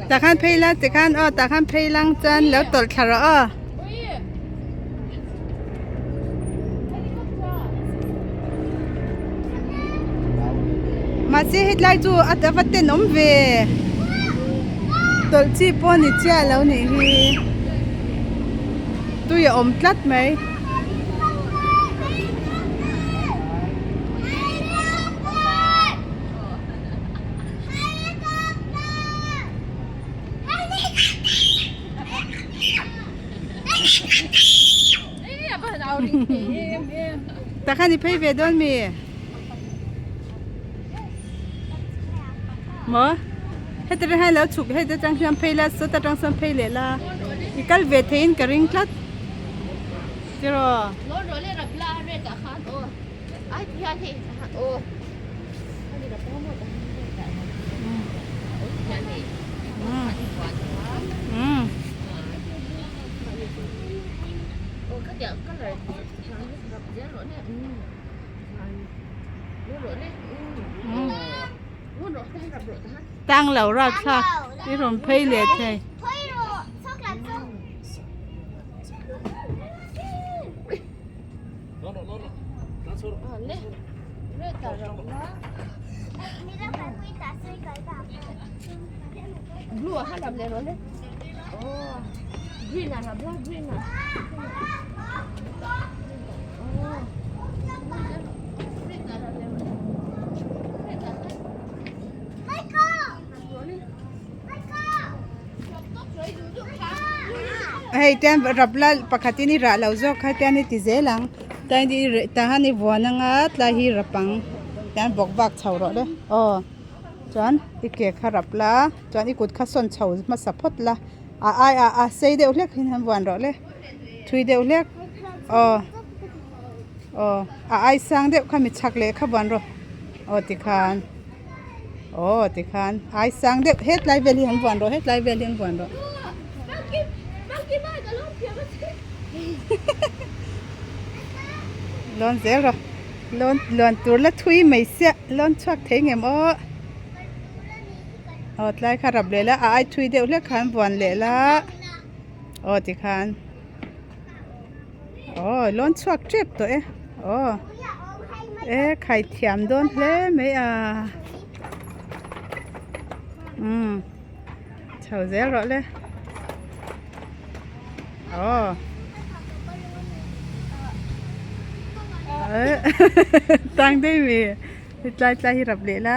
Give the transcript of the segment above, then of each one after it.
Tah khan phei la tikhan aw tah khan phei lang chuan lo tawlh thla rawh aw. Mahse hetlai chu a va tenawm ve tawlh chi pawh ni chiah lo nih hi tui a awm tlat mai. Tah khan i phei ve dawn mi? Maw? Heti reng hian lo chhuk heti atang hian phei la sawta tang sawn phei leh la i kal ve theiin ka ring tlat tiraw? Tang lo rat thlak i rawn phei leh thei. Hei tian rap la pakhatin i rah lo zawk kha tian i ti zel ang tlai hi tah hian i vuan anga tlai hi rap ang tian bawk bak chho rawh le aw chuan i ke kha rap la chuan i kut kha sawn chho hmasa phawt la a ai a a sei deuh hlek hin han vuan rawh le thui deuh hlek aw aw a ai sang deuh kha mi chhak leh kha vuan rawh aw tikhan. Aw tikhan ai sang deuh hetlai vel hi han vuan rawh hetlai vel hi an vuan rawh. Lawn zel rawh lawn lawn tur la thui mai siah lawn chhuak thei ngem aw. Aw tlai kha rap leh la a ai thui deuh hlek kha an vuan leh la aw tikhan aw lawn chhuak tep tawh e aw. E khai thiam dawn hle mai a umm chho zel rawh le aw tang daih mi tlai tlai hi rap leh la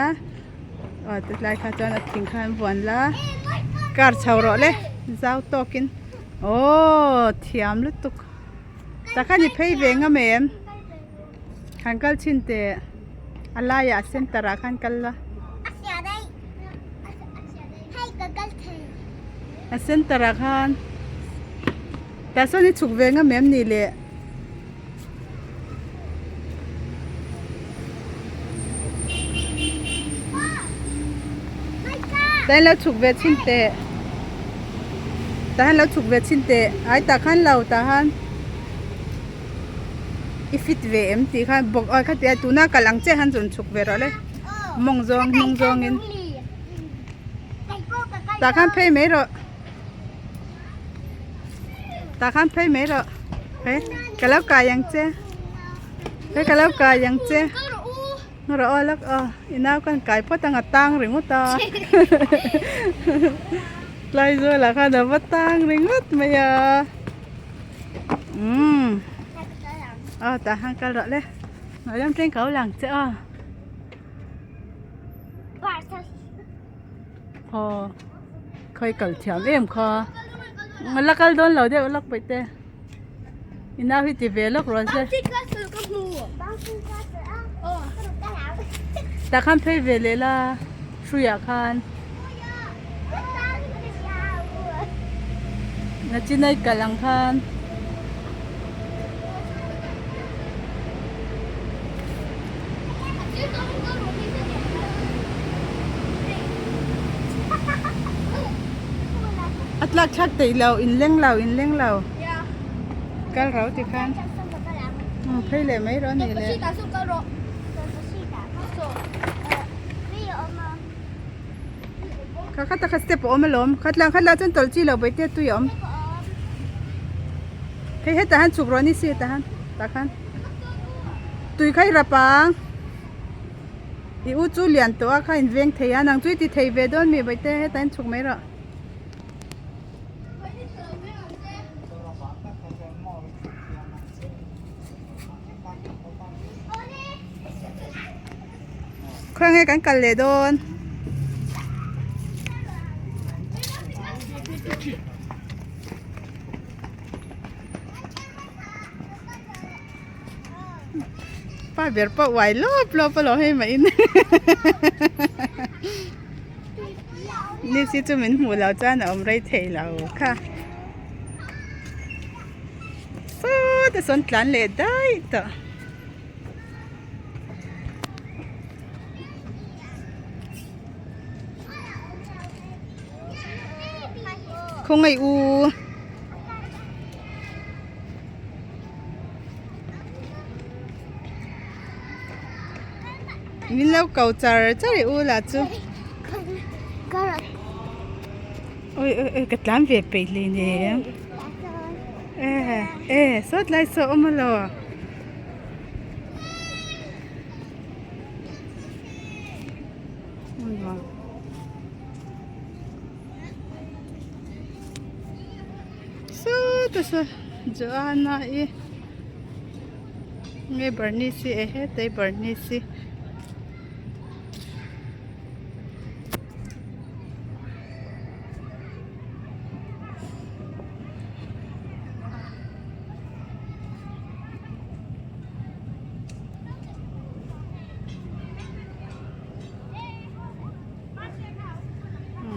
aw ti tlai kha chuan a thing kha an vuan la kar chho rawh le zau tawkin aw thiam lutuk. Takhan i phei ve ngam em? Han kal chhin teh a laiah center ah khan kal la. A center ah khan tah sawn i chhuk ve ngam em ni le? Tah hian lo chhuk ve chhin teh tah hian lo chhuk ve chhin teh ai tah khan lo tah khan i fit ve em tih khan bawk a khatia tuna kal ang chiah khan rawn chhuk ve rawh le mawng zawng hnung zawngin tah khan phei mai rawh. Tah khan phei mai rawh he ka lo kai ang che he ka lo kai ang che rawh aw lawk aw i nau khan kai phawt ang a tang ringawt a tlai zualah khan a va tang ringawt mai a umm aw tah khan kal rawh le a lam thleng kau lang che aw. Aw khawi kal thiam em kha la kal dawn lo deuh lawk paih te i nau hi ti ve lawk rawh se tah khan phei ve leh la hruiah khan nachinai kal ang khan. A tlak thlak theih lo in leng lo in leng lo kal ro ti khan phei leh mai rawh a ni le. Kha kha takha step a awm alawm. Khatla khatla chuan tawlh chi lo bawihte tui a awm. Hei hetah hian chhuk rawh ni si hetah hian tah khan tui kha i rap ang. I u chu lian tawh a kha in veng thei a nang chu i ti thei ve dawn mi bawihte hetah hian chhuk mai rawh. Khaw nge kan kal leh dawn. Pa ber pawh uai lawp lawp alawm hei mah in ni si chu min hmuh loh chuan a awm rei thei lo kha sawtah sawn tlan leh daih tawh. Khawngaih u. Min lo ko char char i u lah chu. Oi oi oi ka tlan ve peih hle nen. E e sawt lai saw awm alaw. Sawtah saw Joanna i nge Bernice i e hetai Bernice i.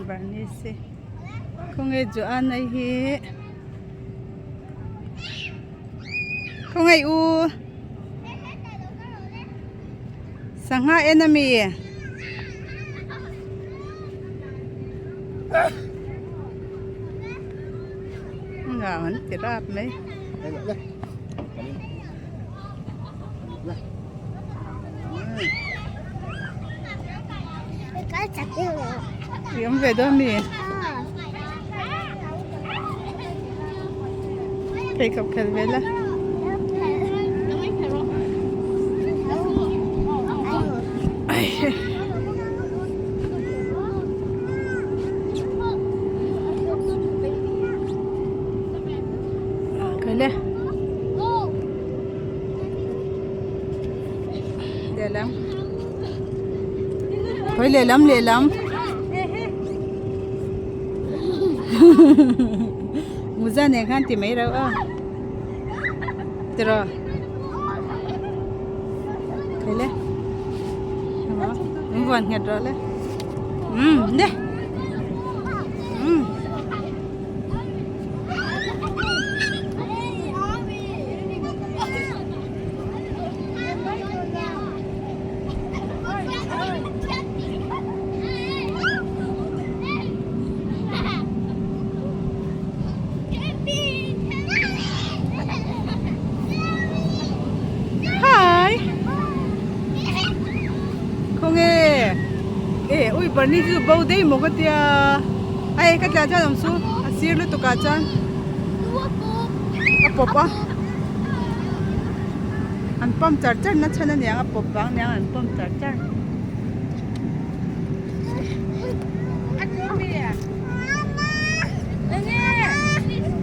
Bernice khawnge Joanna hi khawnge u sangha en ami ngau an ti rap mai. I awm ve dawn mi? Pheikhawk khel ve la. Khawile. Lehlam. Khawi lehlam lehlam. Muza nen khan ti mai reuh a. Tiraw. Khawile. An vuan nghet rawh le. Um le. Um. Hi. Khawnge e ui Barney chu bo daih maw ka tia ai ka tla chuan awm chu a sir lutuk ah chuan a pawp a an pump char char na chhan aniang a pawp vang aniang an pump char char.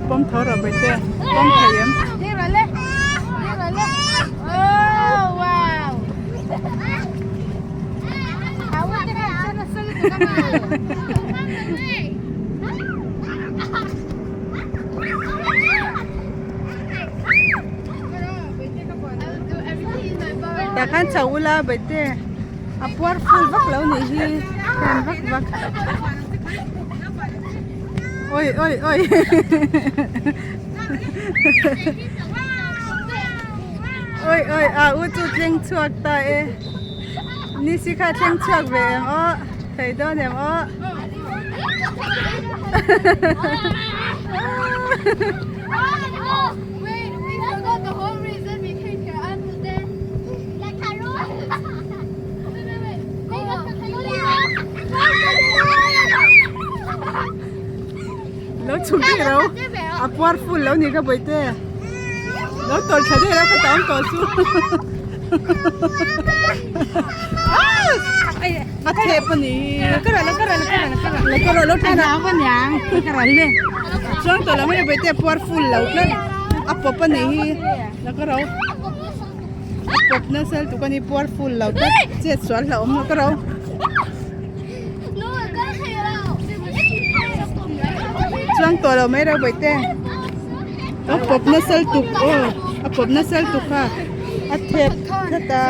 Pawm tho rawh Bawitea pawm thei em? Tah khan chho ula Bawitea a puar full vak lo nih hi fan vak vak oi oi oi oi oi a u chu thleng chhuak ta e ni si kha thleng chhuak ve em aw thei dawn em aw Lo chhuk daih ro a puar full lo ni ka bawihte lo tawlh thla daih ro ka tam tawh chu a thep a ni lo ka rawh lo thla chuang tawh lo mai bawihte a puar full lo tlat a pawp a nih hi lo ka ro a pawp nasa lutuk a ni puar full lo tlat chet sual hlauhawm lo ka ro. Chuang tawh lo mai reuh bawihte a pawp nasa lutuk aw a pawp nasa lutuk kha a thep tlat a.